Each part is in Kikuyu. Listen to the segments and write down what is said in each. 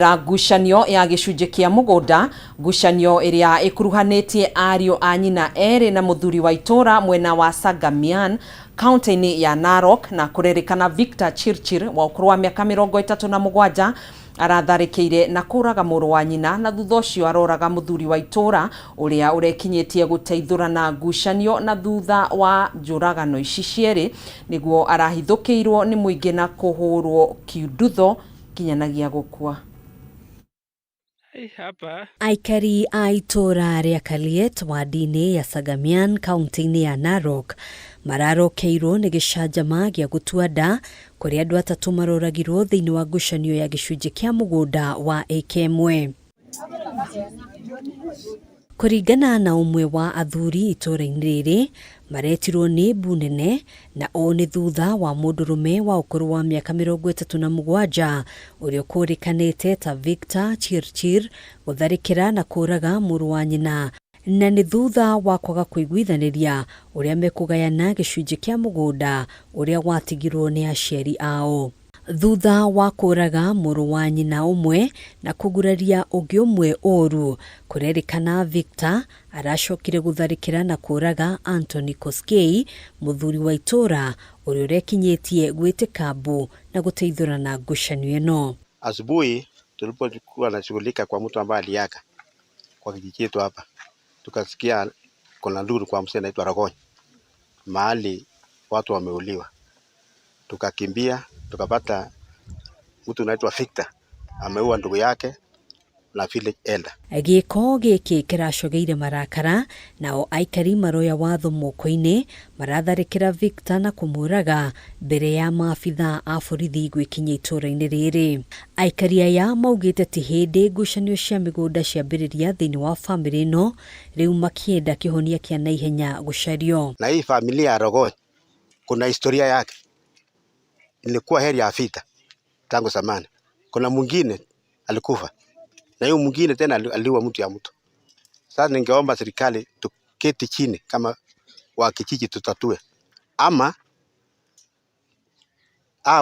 Ngucanio ya gĩcunjĩ kĩa mũgũnda, ngucanio ĩrĩa ĩkuruhanĩtie ariũ a nyina erĩ na mũthuri wa itũra mwena wa Sagamian kaunti-inĩ ya Narok, na kũrerĩkana Victor Chirchir wa ũkũrũ wa mĩaka 37 aratharĩkĩire na kũraga mũrũ wa nyina, na thutha ũcio aroraga mũthuri wa itũra ũrĩa ũrekinyĩtie gũteithũrana ngucanio, na thutha wa njũragano ici cierĩ nĩguo arahithũkĩirwo nĩ mũingĩ na kũhũrwo kiundutho nginyanagia gũkua. Aikari a itũra rĩa Kaliet wadi-inĩ ya Sagamian kaunti-inĩ ya Narok mararokeirwo nĩ gĩcanjama gĩa gũtua nda kũrĩa andũ atatũ maroragirwo thĩinĩ wa ngucanio ya gĩcunjĩ kĩa mũgũnda wa ĩka ĩmwe. Kũringana na ũmwe wa athuri itũra-inĩ rĩrĩ, maretirwo nĩ mbu nene, na ũũ nĩ thutha wa mũndũrũme wa ũkũrũ wa mĩaka 37 ũrĩa ũkũrĩkanĩte ta Victor Chirchir gũtharĩkĩra na kũraga mũrũ wa nyina, na nĩ thutha wa kwaga kũiguithanĩria ũrĩa mekũgayana gĩcunjĩ kĩa mũgũnda ũrĩa watigirwo nĩ aciari ao. Thutha wa kũraga mũrũ wa nyina ũmwe na kũguraria ũngĩ ũmwe ũru, kũrerĩkana Victor aracokire gũtharĩkĩra na kũraga Anthony Koskei, mũthuri wa itũra ũrĩa ũrekinyĩtie gwĩtĩka mbu na gũteithũrana ngucanio ĩno. Asubuhi tulipokuwa nashughulika kwa mtu ambaye aliaga kwa kijiji chetu hapa, tukasikia kuna nduru kwa mzee anaitwa Rogony, mahali watu wameuliwa. Tukakimbia tukapata mtu anaitwa Victor ameua ndugu yake na village elder. Gĩko gĩkĩ kĩracogeire marakara, nao aikari maroya watho moko-inĩ maratharĩkĩra Victor na kũmũraga mbere ya maabitha a borithi gwĩkinyia itũra-inĩ rĩrĩ. Aikari aya maugĩte ti hĩndĩ ngucanio cia mĩgũnda ciambĩrĩria thĩinĩ wa bamĩrĩ ĩno, rĩu makĩenda kĩhonia kĩa naihenya gũcario. Na hii familia ya Rogony kuna historia yake, ilikuwa heri ya vita tangu zamani. Kuna mwingine alikufa na hiyo mwingine tena aliua mtu ya mtu. Sasa ningeomba serikali tuketi chini kama wa kijiji tutatue, ama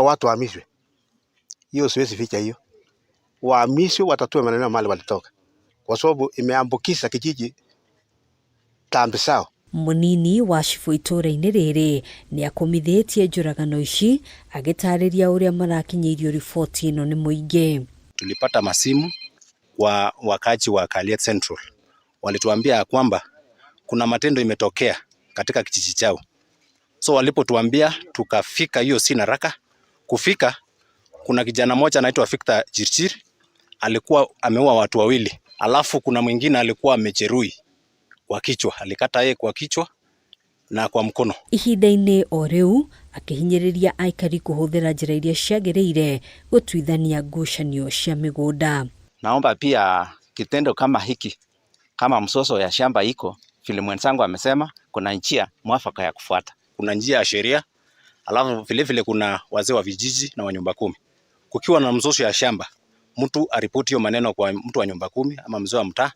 watu wahamishwe. Hiyo siwezi ficha hiyo, wahamishwe, watatue maneno mahali walitoka, kwa sababu imeambukiza kijiji tambi sao. Munini wa cibũ itũra-inĩ rĩrĩ nĩ akũmithĩtie njũragano ici agĩtarĩria ũrĩa marakinyĩirio riboti ĩno nĩ mũingĩ. Tulipata masimu wa wakazi wa Kaliet Central, walituambia ya kwamba kuna matendo imetokea katika kijiji chao. So walipotuambia tukafika hiyo si haraka kufika, kuna kijana mmoja anaitwa Victor Chirchir alikuwa ameua watu wawili, alafu kuna mwingine alikuwa amejeruhi kwa kichwa, alikata yeye kwa kichwa na kwa mkono. Ihinda-inĩ o rĩu akĩhinyĩrĩria aikari kũhũthĩra njĩra iria ciagĩrĩire gũtuithania ngucanio cia mĩgũnda. Naomba pia kitendo kama hiki, kama mzozo ya shamba iko vile mwenzangu amesema, kuna njia mwafaka ya kufuata. Kuna njia ya sheria, alafu vile vile kuna wazee wa vijiji na wa nyumba kumi. Kukiwa na mzozo ya shamba, mtu aripoti hiyo maneno kwa mtu wa nyumba kumi ama mzee wa mtaa,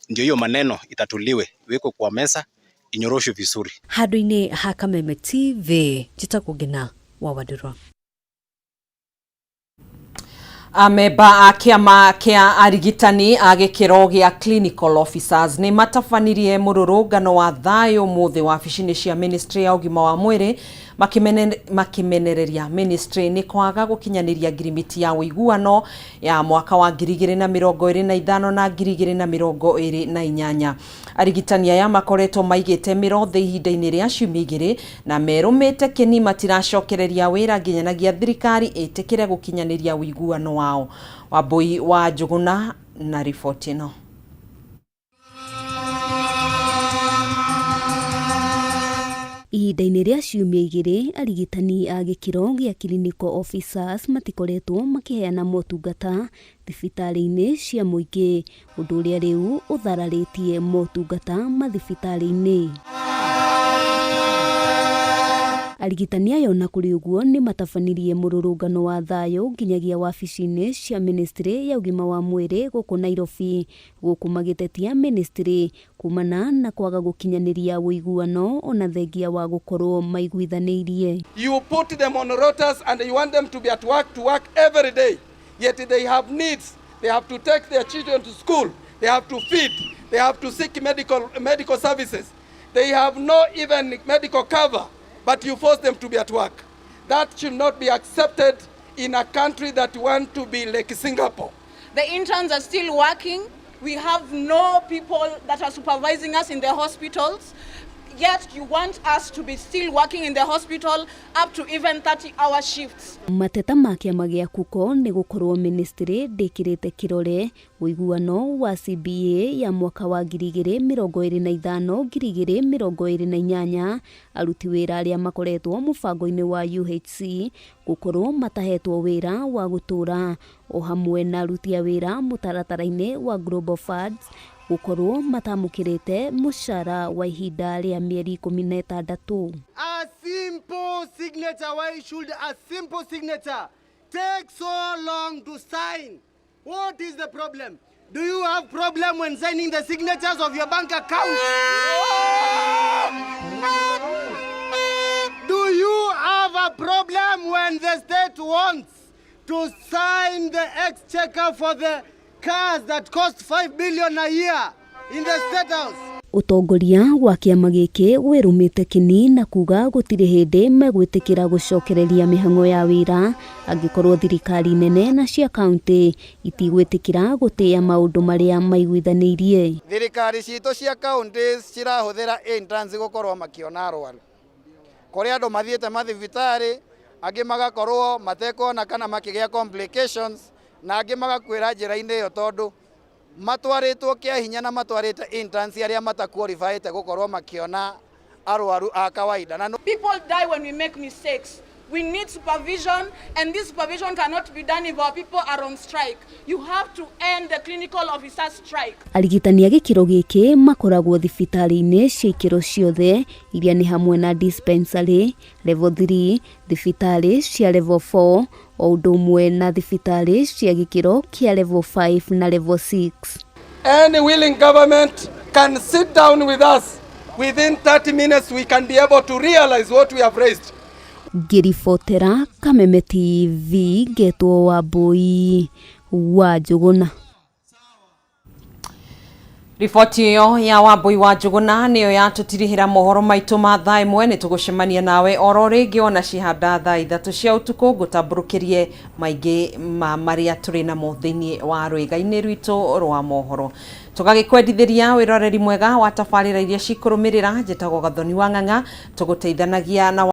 ndio hiyo maneno itatuliwe, iwekwe kwa meza, inyoroshwe vizuri. Handũ-inĩ ha Kameme TV, njĩtagwo Ngina wa Wandirwa. Amemba a kĩama kĩa arigitani a gĩkĩro gĩa clinical officers nĩ matabanirie mũrũrũngano wa thayũ mũthĩ wabici-inĩ cia ministry ya ũgima wa mwĩrĩ, makĩmenereria ministry nĩ kwaga gũkinyanĩria ngirimiti ya ũiguano ya mwaka wa 2025 na 2028. Arigitani aya makoretwo maigĩte mĩro thĩ ihinda-inĩ rĩa ciumia 2 na merũmĩte kĩni matiracokereria wĩra nginyanagia thirikari ĩtĩkĩre gũkinyanĩria ũiguano wao. Wambui wa Njũgũna na riboti ĩno. Ihinda-inĩ rĩa ciumia 2, arigitani a gĩkĩro gĩa clinical officers matikoretwo makĩheana motungata thibitarĩ-inĩ cia mũingĩ, ũndũ ũrĩa rĩu ũthararĩtie motungata mathibitarĩ-inĩ. Arigitani aya ona kũrĩ ũguo nĩ matabanirie mũrũrũngano wa thayũ nginyagia wabici-inĩ cia ministry ya ũgima wa mwĩrĩ gũkũ Nairobi, gũkũ magĩtetia ministry kumana na kwaga gũkinyanĩria ũiguano ona thengia wa gũkorwo maiguithanĩirie. You put them on rotas and you want them to be at work to work every day, yet they have needs. They have to take their children to school. They have to feed. They have to seek medical services. They have no even medical cover, but you force them to be at work. That should not be accepted in a country that wants to be like Singapore. The interns are still working. We have no people that are supervising us in the hospitals. Yet you want us to be still working in the hospital up to even 30-hour shifts. Mateta ma kĩama gĩa KUCO nĩ gũkorwo ministry ndĩkĩrĩte kĩrore ũiguano wa CBA ya mwaka wa 2025 2028 aruti wĩra arĩa makoretwo mũbango-inĩ wa UHC gũkorwo matahetwo wĩra wa gũtũra o hamwe na aruti a wĩra mũtaratara-inĩ wa Global Funds gũkorwo matamũkĩrĩte mũcara wa ihinda rĩa mĩeri 16. A simple signature, why should a simple signature take so long to sign? What is the problem? Do you have problem when signing the signatures of your bank account? Do you have a problem when the state wants to sign the exchequer for the cars that cost 5 billion a year in the State House? Ũtongoria wa kĩama gĩkĩ wĩrũmĩte kĩni na kuga gũtirĩ hĩndĩ megwĩtĩkĩra gũcokereria mĩhang'o ya wĩra angĩkorwo thirikari nene na cia kaunti itigwĩtĩkĩra gũtĩĩa maũndũ marĩa maiguithanĩirie. Thirikari citũ cia kaunti cirahũthĩra interns gũkorwo makĩona arwaru kũrĩ andũ mathiĩte mathibitarĩ angĩ magakorwo matekuona kana makĩgĩa complications na angĩ magakuĩra njĩra-inĩ ĩyo tondũ matwarĩtwo kĩa hinya na matwarĩte interns arĩa mataqualifyĩte gũkorwo makĩona arwaru a kawaida. Na People die when we make mistakes. We need supervision, and this supervision cannot be done if our people are on strike. You have to end the clinical officer strike. Arigitani a gĩkĩro gĩkĩ makoragwo thibitarĩ-inĩ cia ikĩro ciothe iria nĩ hamwe na dispensary level 3, thibitarĩ cia level 4 o ũndũ ũmwe na thibitarĩ cia gĩkĩro kĩa level 5 na level 6. Any willing government can sit down with us. Within 30 minutes we can be able to realize what we have raised. Ngĩribotera Kameme TV ngetwo Wambui wa Njũgũna. Riboti ĩyo ya Wambui wa Njũgũna nĩyo yatũtirihĩra mohoro maitũ ma thaa 1. Nĩ tũgũcemania nawe oro rĩngĩ ona cihanda thaa 3 cia ũtukũ ngũtambũrũkĩrie maingĩ ma marĩa tũrĩ namo thĩinĩ wa rwĩga-inĩ rwitũ rwa mohoro. Tũgagĩkwendithĩria wĩroreri mwega wa tabarĩra iria cikũrũmĩrĩra. Njĩtagwo Gathoni wa Ng'ang'a, tũgũteithanagia na